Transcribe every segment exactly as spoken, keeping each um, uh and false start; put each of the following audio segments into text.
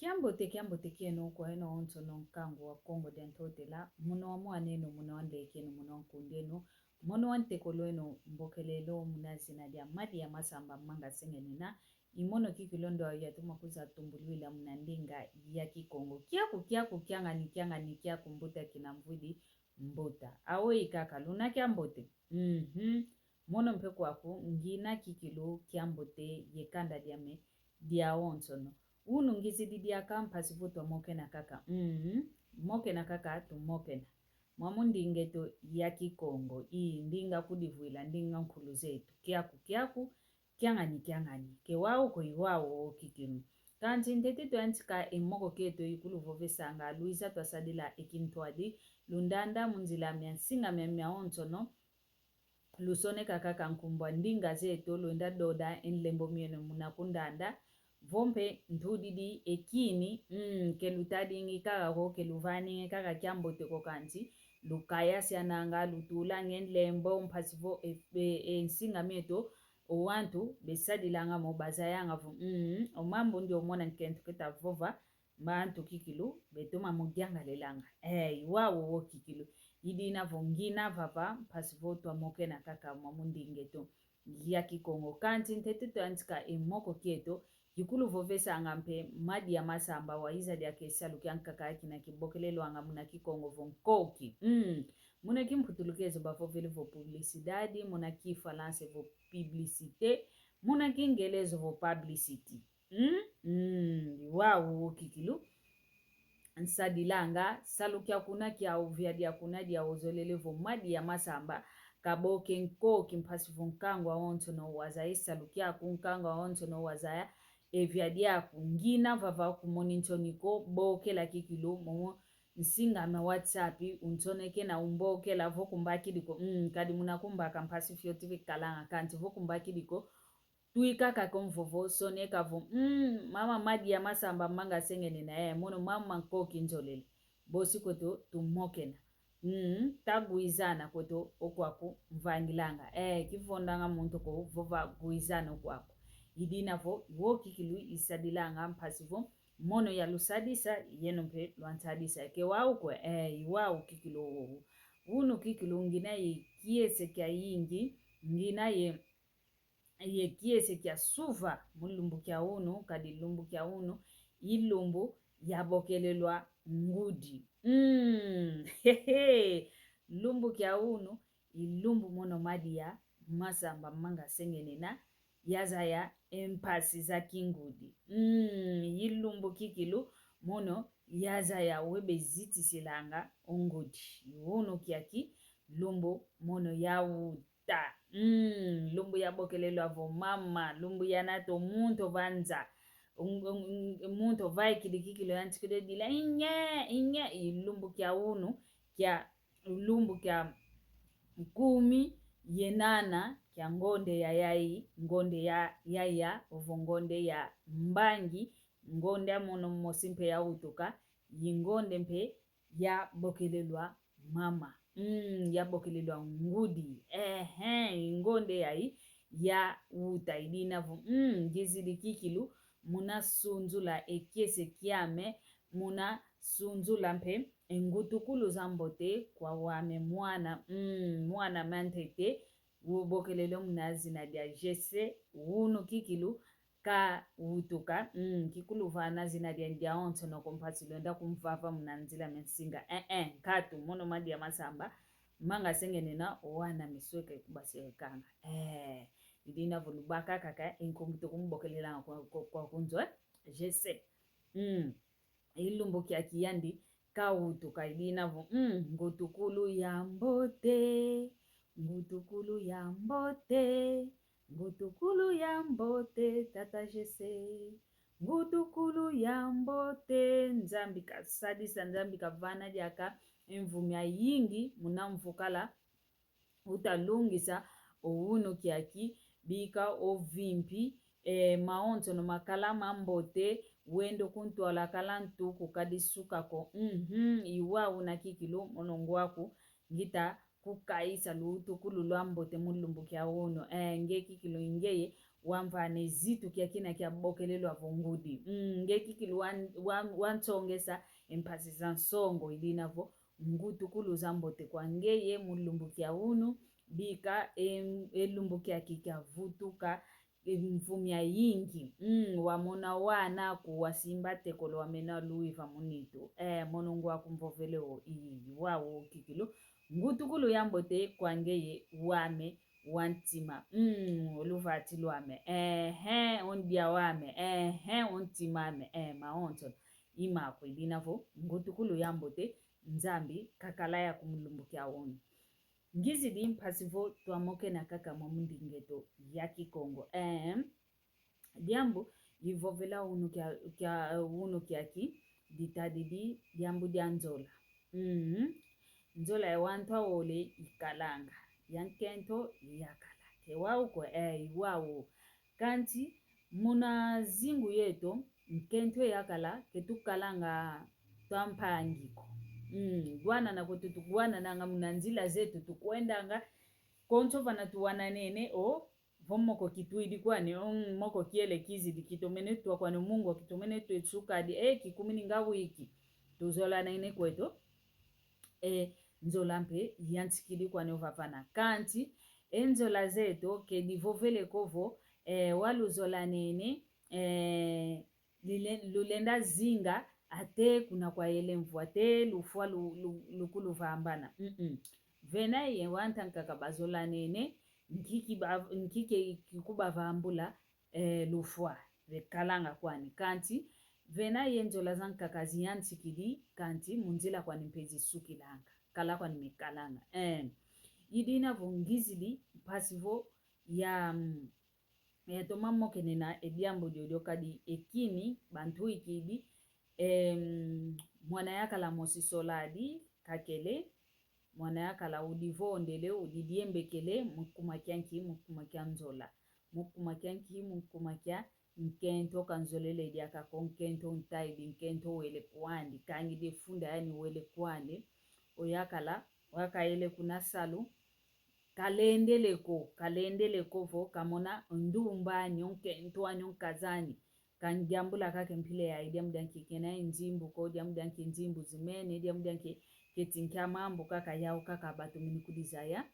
Kiambote, kiambote kieno kwa eno onsono nkangu wa Kongo dia Ntotela, mono wa mwaneno, mono wa nlekeno, mono wa nkundeno, mono wa ntekolo eno, mbokelelo muna zina dia Madia Masamba Manga Sengenena, i mono kikilu ndo yatoma kwiza tumbulwila muna ndinga ya Kikongo. Kiaku, kiaku, kiangani, kiangani, kiaku mbuta kina mvwidi, mbuta. Aweyi kaka, luna kiambote. Mhm. Mono mpe kwaku, ngina kikilu kiambote ye kanda diame diawonsono. Unu ngizidi diaka mpasi vo twamokena kaka. Mhm. Mokena kaka, tumokena. Mwamu ndinga eto ya Kikongo, i ndinga kudivwila, ndinga nkulu zeto. Kiaku, kiaku, kiangani, kiangani. Ke wau ko, i wau o kikilu. Kansi ntete twantika e moko kieto, i kuluvovesanga, lwiza twasadila e kintwadi, lundanda mu nzila mia nsinga miame miawonsono, lusoneka kaka nkumbu a ndinga zeto, lwenda doda e nlembo mieno muna kundanda, vo mpe ntudidi e kini, mm, ke lutadingi kaka ko, ke luvaningi kaka kiambote ko kansi, lukayasiananga, lutulanga e nlembo, mpasi vo e, e, e nsinga mieto, o wantu besadilanga mo bazayanga vo, mm, o mambu ndio mona nkento keta vova, bantu kikilu, betoma mo yangalelanga. Eh, i wau o kikilu. I dina vo ngina vava, mpasi vo twamokena kaka mwamu ndinga eto ya Kikongo. Kansi ntete twantika e moko kieto, i kuluvovesanga mpe Madia Masamba, wayiza diaka e salu kiankaka kina kibokelelwanga muna Kikongo vo nkoki. Mm. Muna Kimputulukezo bavovele vo publicidade, muna Kifalanse vo publicité, muna Kingelezo vo publicity. Mm? Mm, i wau o kikilu. Nsadilanga salu kia kuna kiau, viadi a kuna diau, ozolele vo Madia Masamba kaboke nkoki, mpasi vo nkangu awonsono wazaya e salu kiaku, nkangu awonsono wazaya e viadi aku. Ngina vava kumoni nsoni ko, bokela kikilu mu nsinga mia WhatsApp, unsonekena, umbokela vo kumbakidi ko. Mm, kadi muna kumbaka mpasi fioti vikalanga, kansi vo kumbakidi ko, twika kaka o mvovo, soneka vo, mm, mama Madia Masamba Manga Sengenena, eh, mono mama nkoki nzolele. Bosi kweto tumokena. Mm, tagwizana kweto o kwaku mvangilanga. Eh, kivondanga muntu ko vova gwizana o kwaku. I dina vo, i wo kikilu isadilanga mpasi vo mono yalusadisa, yeno mpe lwansadisa. Ke wau kwe, eh, i wau kikilu wowo. Unu kikilu ngina ye kiese kiayingi, ngina ye ye kiese kia suva mu lumbu kia unu, kadi lumbu kia unu, i lumbu yabokelelwa ngudi. Mm, hehe, lumbu kia unu, i lumbu mono Madia Masamba Manga Sengenena yazaya e mpasi za kingudi. Mm, i lumbu kikilu mono yazaya we bezitisilanga o ngudi. Unu kiaki lumbu mono yau ta. Mm, lumbu yabokelelwa vo mama, lumbu yanata o muntu ova nza. Un-, un-, un-, muntu ova ikidi kikilu yantikidi dila, inye, inye, i lumbu kia unu, kia lumbu kia nkumi ye nana, kia ngonde ya yai, ngonde ya yaya, ovo ngonde ya mbangi, ngonde a mono mosi mpe yawutuka, i ngonde mpe yabokelelwa mama. Mm, yabokelelwa ngudi. Ehe, i ngonde yai yawuta, i dina vo, mm, ngizidi kikilu muna sunzula e kiese kiame, muna sunzula mpe e ngutukulu za mbote kwa wame mwana, mm, mwana mantete, ubokelelwa muna zina dia Jesse, unu kikilu kawutuka, mm, kikuluvana zina dia, diawonsono ko mpasi lwenda kumvava muna nzila mia nsinga. Eh, eh, nkatu, mono Madia Masamba Manga Sengenena, o wana misweka ikubasekanga. Eh, i dina vo lubaka kaka e nkumbu tukumbokelelanga kwa, kwa, kwaku nzo, eh? Jesse. Mm. I lumbu kiaki yandi kawutuka, i dina vo, mm, ngutukulu ya mbote, ngutukulu ya mbote, ngutukulu ya mbote, tata Jesse. Ngutukulu ya mbote, Nzambi kasadisa, Nzambi kavana diaka e mvu miayingi muna mvukala, uta lungisa o unu kiaki, bika ovimpi, eh, mawonsono makala mambote, wendo kuntwala kala ntu kukadisuka ko. Mhm, i wau una kikilu, mono ngwaku, ngita kukayisa lutukulu lwa mbote mu lumbu kia unu. Eh, nge kikilu ngeye, wamvana e zitu kiakina kiabokelelwa vo ngudi. Mm, nge kikilu wan-, wan-, wansongesa e mpasi za nsongo, idina vo nkutukulu za mbote kwa ngeye mu lumbu kia unu, bika e, e lumbu kiaki kiavutuka e mvu miayingi. Mm, wamona wana ku wasimba tekolo wamena luiva mu nitu. Eh, mono ngwakumvovele o, i, wau kikilu. Nkutukulu ya mbote kwa ngeye wame wa ntima. Mm, o luvati lwame. Ehe, o ndia wame. Ehe, o ntima ame. Eh, mawonso. I makwe idina vo nkutukulu ya mbote, Nzambi kakala yaku mu lumbu kia unu. Ngizidi mpasi vo twamokena kaka mwa mundinga eto ya Kikongo. Eh, diambu divovela unu kia, kia, unu kiaki, ditadidi diambu dia nzola. Mhm. Nzola ya wantu awole ikalanga, ya nkento yakala. Ke wau ko, eh, i wau. Kanti muna zingu yeto, nkento yakala, ke tukalanga twa mpangi ko. Mm, gwanana kweto tugwanananga muna nzila zeto tukwendanga, konso vana tuwananene, o, vo moko kitwidi kwani, o, moko kiele kizidi kitomene twa kwani, o mungwa kitomene twa sukadi, e, kikumini nga wiki. Tuzolanene kweto, e, nzola mpe yantikidi kwani ovavana. Kanti e nzola zeto ke divovele ko vo, e, waluzolanene, e, lile-, lulenda zinga, ate kuna kwayele mvu, ate lufwa lu-, lu-, lukuluvambana. Mm-mm. Vena ye wanta nkaka bazolanene, nki kiba-, nki ke-, kikubavambula, eh, lufwa, vekalanga kwani. Kanti vena ye nzola za nkaka ziyantikidi, kanti mu nzila kwani mpe zisukilanga. Kala kwani mekalanga. Eh. Idina vo ngizidi mpasi vo ya, mm, ya toma mokenena e diambu diodio kadi ekini, bantu ikidi, em, mwana yakala mosi soladi, kakele, mwana yakala udivondele, udidiembekele, mu kuma kia nki, mu kuma kia nzola. Mu kuma kia nki, mu kuma kia nkento kanzolele diaka ko, nkento ntayidi, nkento wele kwandi, kangidi e funda yani wele kwandi. Oyakala, wakayele kuna salu, kalendele ko, kalendele ko vo kamona ndumba anyi, o nkento anyi, o nkaza anyi. Kangiambula kaka e mpila yayi, diambu dia nki kena e nzimbu ko, diambu dia nki nzimbu zimene, diambu dia nki keti nkia mambu kaka yau kaka batumini kudizaya.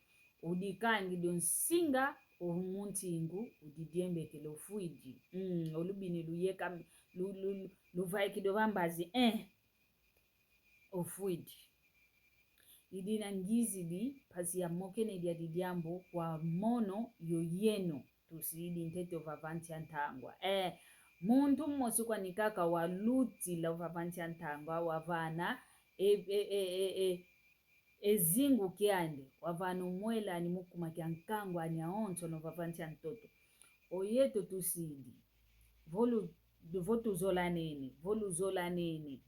Udi kangidi o nsinga o mu ntingu, udidiembekele, ofwidi. Mm, o lubini luyeka, lu-, lu-, lu-, luvaikidi o vambazi, eh. Ofwidi. Idina ngizidi mpasi ya mokene diadi diambu kwa mono yo yeno. Tusidi ntete ovava ntia ntangwa. Eh, muntu mosi kwani kaka walutila ovava ntia ntangwa, wavana e, e, e, e, e, e zingu kiandi, wavana o mwela ani mu kuma kia nkangu ani awonso no vava ntia ntoto. O yeto tusidi. Vo lu-, vo tuzolanene, vo luzolanene.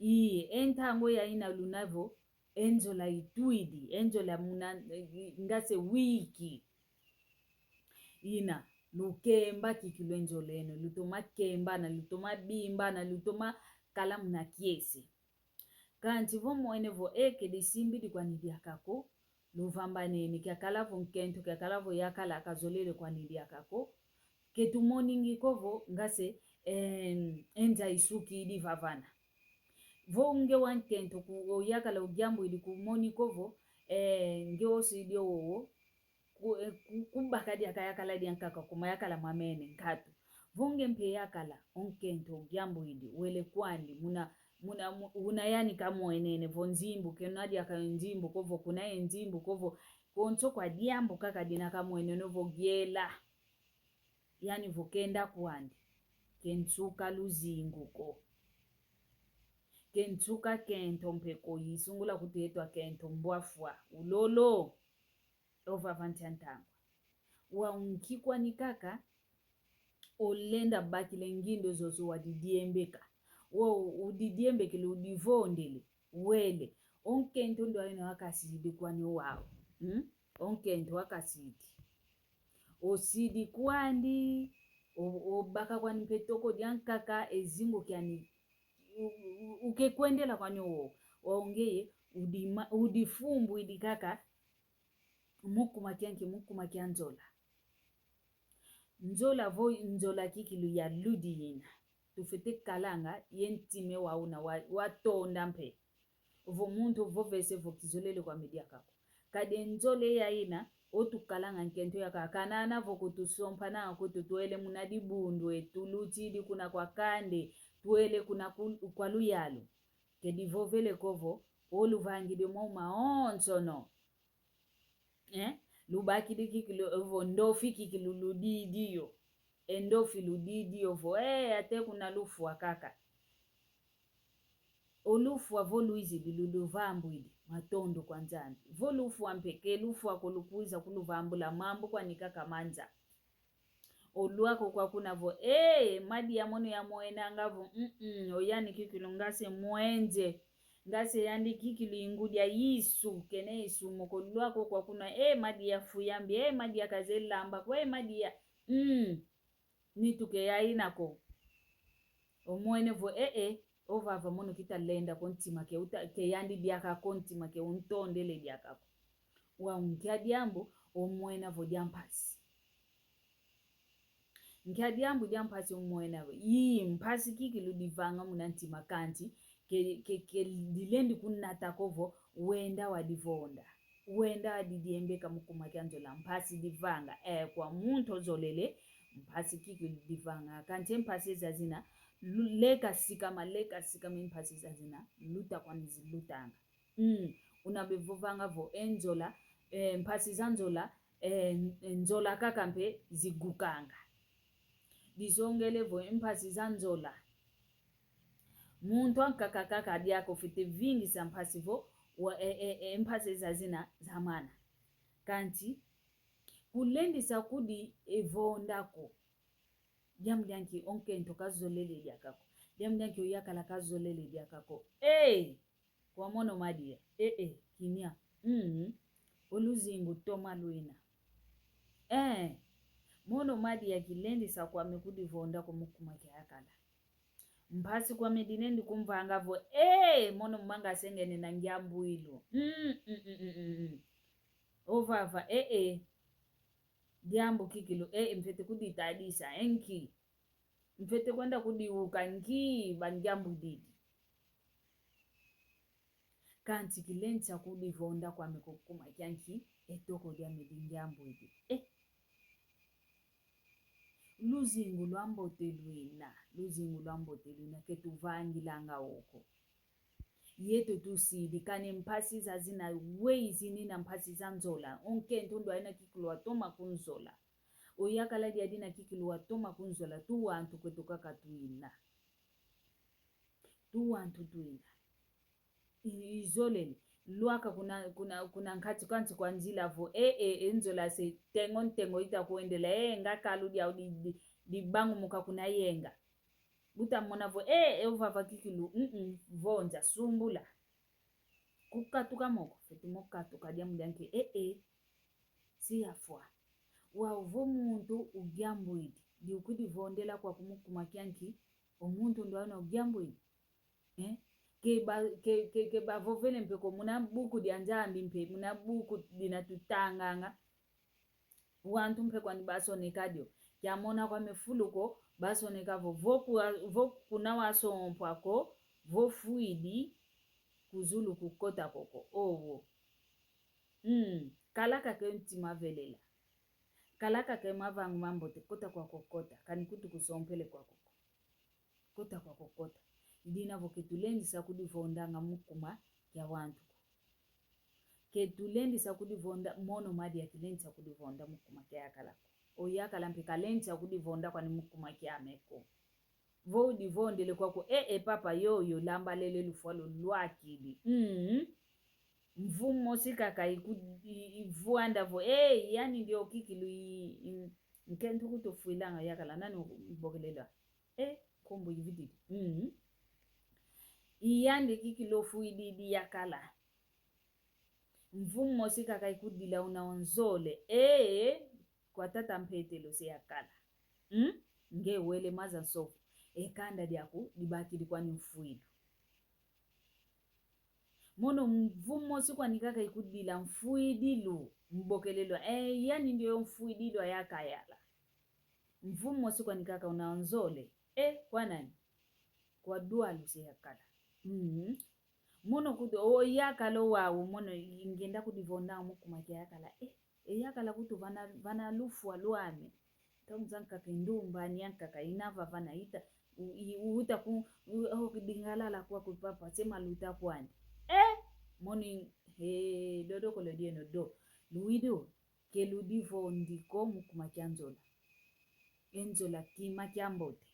I, e ntangu ya ina luna vo, e nzola itwidi, e nzola muna, eh, ngase wiki. Ina, lukemba kikilu e nzola eno, lutoma kembana, lutoma bimbana, lutoma kala muna kiese. Kanti vo mwene vo e ke disimbidi kwani diaka ko, luvambanene, kiakala vo nkento, kiakala vo yakala kazolele kwani diaka ko, ke tumoningi ko vo ngase, em, e nza isukidi vavana. Vo nge wa nkento ku, o yakala o diambu idi kumoni ko vo, eh, nge osidi owowo, ku, eh, ku, kubaka diaka yakala diankaka, kuma yakala mamene nkatu. Vo nge mpe yakala o nkento, o diambu idi wele kwandi, muna, muna, mu-, una yani kamwenene vo nzimbu, ke una diaka nzimbu ko vo kuna ye nzimbu ko vo, konso kwa diambu kaka dina kamwenene vo giela. Yani vo kenda kwandi, ke nsuka luzingu ko. Ke nsuka kento mpe ko, isungula kutetwa kento mbwafwa, ulolo. Ovava ntia ntangwa. Wa unki kwani kaka, olenda bakila e ngindu zozo wadidiembeka. Wa udidiembekele, udivondele, wele. O nkento ndo ayina wakasidi kwani wau. Hmm? O nkento wakasidi. Osidi kwandi, o-, obaka kwani mpe toko diankaka, e zingu kiani, u-, u-, ukekwendela kwani wo. Wa ungeye, udima-, udifumbwidi kaka, mu kuma kia nki, mu kuma kia nzola. Nzola vo nzola kikilu ya ludi ina. Tufwete kalanga ye ntima wau una wa, watonda mpe. Ovo muntu ovovese vo kizolele kwame diaka ko. Kadi nzola ya ina, o tukalanga nkento ya ka, kanana vo kutusompananga kutu twele muna dibundu e tulutidi kuna kwa kande, twele kuna ku, kwa luyalu. Ke divovele ko vo, o luvangidi mo mawonsono. Eh? Lubakidi kikilu, vo ndofi kikilu ludidi yo. E ndofi ludidi yo vo, eh, ate kuna lufwa kaka. O lufwa vo lwizidi luluvambwidi, matondo kwa Nzambi. Vo lufwa mpe ke lufwa ko lukwiza kuluvambula mambu kwani kaka manza. O lwako kwa kuna vo, eh, madia mono yamwenanga vo, mm, mm, o yani kikilu ngase mwenze. Ngase yandi kikilu ingudi ya Yesu, kena Yesu mo ko lwako kwa kuna, eh, madia fuyambi, eh, madia kazele lamba ko, eh, madia, mm. Nitu ke ya ina ko. Omwene vo, eh, eh, ovava mono kita lenda ko ntima ke uta, ke yandi diaka ko ntima ke untondele diaka ko. Wau nkia diambu omwena vo dia mpasi. Nkia diambu dia mpasi omwena vo. Ii, mpasi kikilu divanga muna ntima kanti, ke, ke, ke dilendi kunata ko vo, wenda wadivonda. Wenda wadidiembeka mu kuma kia nzola mpasi divanga. Eh, kwa muntu ozolele, mpasi kikilu divanga. Kanti e mpasi zazina, lu-, leka sikama, leka sikama e mpasi zazina, luta kwani zilutanga. Mm, una bevovanga vo, e nzola, eh, mpasi za nzola, eh, n-, nzola kaka mpe zigukanga. Disongele vo, e mpasi za nzola. Muntu ankaka kaka diaka ofwete vingisa mpasi vo, wa, e, e, e, mpasi zazina zamana. Kanti, kulendisa kudi evonda ko. Diambu dia nki o nkento kazolele diaka ko. Diambu dia nki o yakala kazolele diaka ko. Ee! Kwa mono madia. Ee, ee, kimia. Mm. O luzingu toma lwina. Ee! Mono madia kilendisa kwame kudivonda ko mu kuma kia yakala. Mpasi kwame dilendi kumvanga vo, ee, mono manga sengene na ngiambu ilu. Mm, mm, mm, mm, mm, mm. Ovava, ee, ee. Diambu kikilu, ee, mfwete kuditadisa, e nki? Mfwete kwenda kudiuka nki, ba ngiambu didi? Kanti kilendisa kudivonda kwame ko kuma kia nki, e toko diame di ngiambu idi. Ee. Luzingu lwa mbote lwina, luzingu lwa mbote lwina, ke tuvangilanga oko. Yeto tusidi, kani mpasi zazina weyi zinina mpasi za nzola. O nkento ndwayina kikilu watoma kunzola. O yakala diadina kikilu watoma kunzola. Tu wantu kweto kaka twina. Tu wantu twina. I-, izolele. Lwaka kuna, kuna, kuna nkati kanti kwa nzila vo, e, e, e nzola se tengo ntengo ita kwendela, e, nga kalu diau di, di, dibangumuka kuna yenga. Uta mona vo, e, e, ovava kikilu, mm, mm, vonza, sumbula. Kukatuka mo ko, fwete mo katuka diambu dia nki, e, e, si yafwa. Wau vo muntu ugiambuidi, di ukudivondela kwaku mu kuma kia nki, o muntu ndwayina ugiambuidi. Eh? Ke ba, ke, ke, ke bavovele mpe ko muna buku dia Nzambi mpe, muna buku dina tutanganga. Wantu mpe kwandi basoneka dio. Kiamona kwame fulu ko, basoneka vo, vo ku-, vo kuna wasompwa ko, vo fwidi, ku zulu kukota koko. Owo. Mm, kala kaka e ntima velela. Kala kaka e mavangu mambote, kota kwaku kota, kani kutu kusompele kwaku ko. Kota kwaku kota. Idina vo ke tulendisa kudivondanga mu kuma kia wantu ko. Ke tulendisa kudivonda, mono madia kilendisa kudivonda mu kuma kia yakala ko. O yakala mpe kalendisa kudivonda kwani mu kuma kiame ko. Vo udivondele kwaku, e, e, papa yoyo, lambalele lufwa lo lwakidi. Mm. Mvu mosi kaka iku-, i-, ivwanda vo, e, yani ndio kikilu i-, i-, nkento kutufwilanga yakala, nani mbokelela? E, nkumbu ivididi. Mm. Iyandi kikilu ofwididi yakala. Mvu mosi kaka ikudila una onzole. E, kwa tata Mpetelo se yakala. Mm? Nge wele maza nsofu. E kanda diaku dibakidi kwani mfwilu. Mono mvu mosi kwani kaka ikudila mfwidilu, mbokelelo. E, yani ndio mfwidilu ayakayala. Mvu mosi kwani kaka una nzole. E, kwa nani? Kwa dwalu se yakala. Mhm. Mono kutu, o yakala wau, mono ngenda kudivonda mu kuma kia yakala. E, e yakala kutu vana, vana lufwa lwame. Ntangu zankaka e ndumba, ni yankaka ina vava na ita, u-, i-, uta ku, u-, o kidingalala kwaku papa, se maluta kwandi. E, mono, he, dodo kolo dieno do. Luidu, ke ludivondi ko mu kuma kia nzola. E nzola kima kia mbote.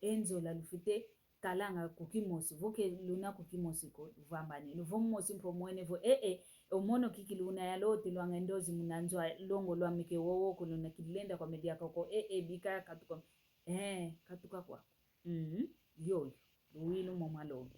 E nzola lufwete kalanga ku kimosi, vo ke luna ku kimosi ko, luvambaneno. Vo mosi mpe omwene vo, e, e, o mono kiki luna yalota lwanga e ndozi muna nzo a longo lwame ke wowo ko luna kilenda kwame diaka ko, e, e, bika katuka, e, katuka kwaku. Mhm. Yoyo, luwilu mo malongi.